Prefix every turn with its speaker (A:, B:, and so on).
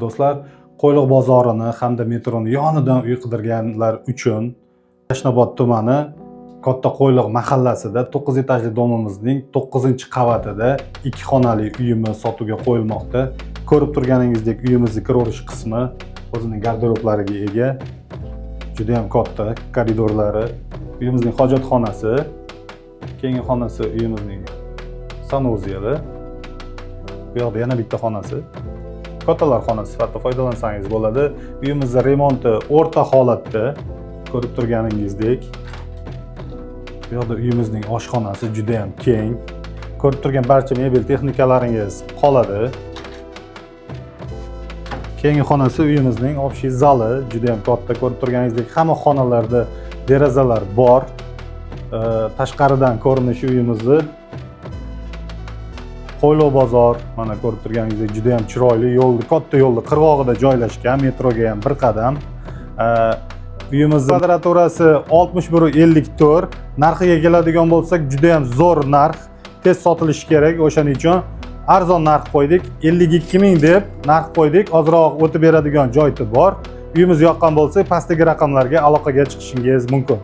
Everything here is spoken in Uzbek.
A: Do'stlar, Qo'yliq bozorini hamda metroni yonidan uy qidirganlar uchun Yashnobod tumani, Katta Qo'yliq mahallasida 9 etajli domimizning 9-qavatida ikki xonali uyimiz sotuvga qo'yilmoqda. Ko'rib turganingizdek, uyimizni kiraverish qismi o'zining garderoblariga ega. Juda ham katta koridorlari. Uyimizning hojatxonasi, keyingi xonasi uyimizning санузел i. Bu yoqda yana bitta xonasi. Kattalar xonasi sifatida foydalansangiz bo'ladi. Uyimizni remonti o'rta holatda, ko'rib turganingizdek. Bu yoqda uyimizning oshxonasi juda ham keng. Ko'rib turgan barcha mebel texnikalaringiz qoladi. Keyingi xonasi uyimizning общий zali, juda ham katta. Ko'rib turganingizdek, hamma xonalarda derazalar bor. Tashqaridan ko'rinishi uyimizni Qo'yliq bozor, mana ko'rib turganingizdek, juda ham chiroyli yo'lni, katta yo'lni qirg'og'ida joylashgan, metroga ham bir qadam. Uyimizni kvadraturasi 61,54. Narxiga keladigan bo'lsak, juda ham zo'r narx, tez sotilishi kerak, o'shaning uchun arzon narx qo'ydik. 52 ming deb narx qo'ydik, ozroq o'tib beradigan joyi bor. Uyimiz yoqqan bo'lsa, pastdagi raqamlarga aloqaga chiqishingiz mumkin.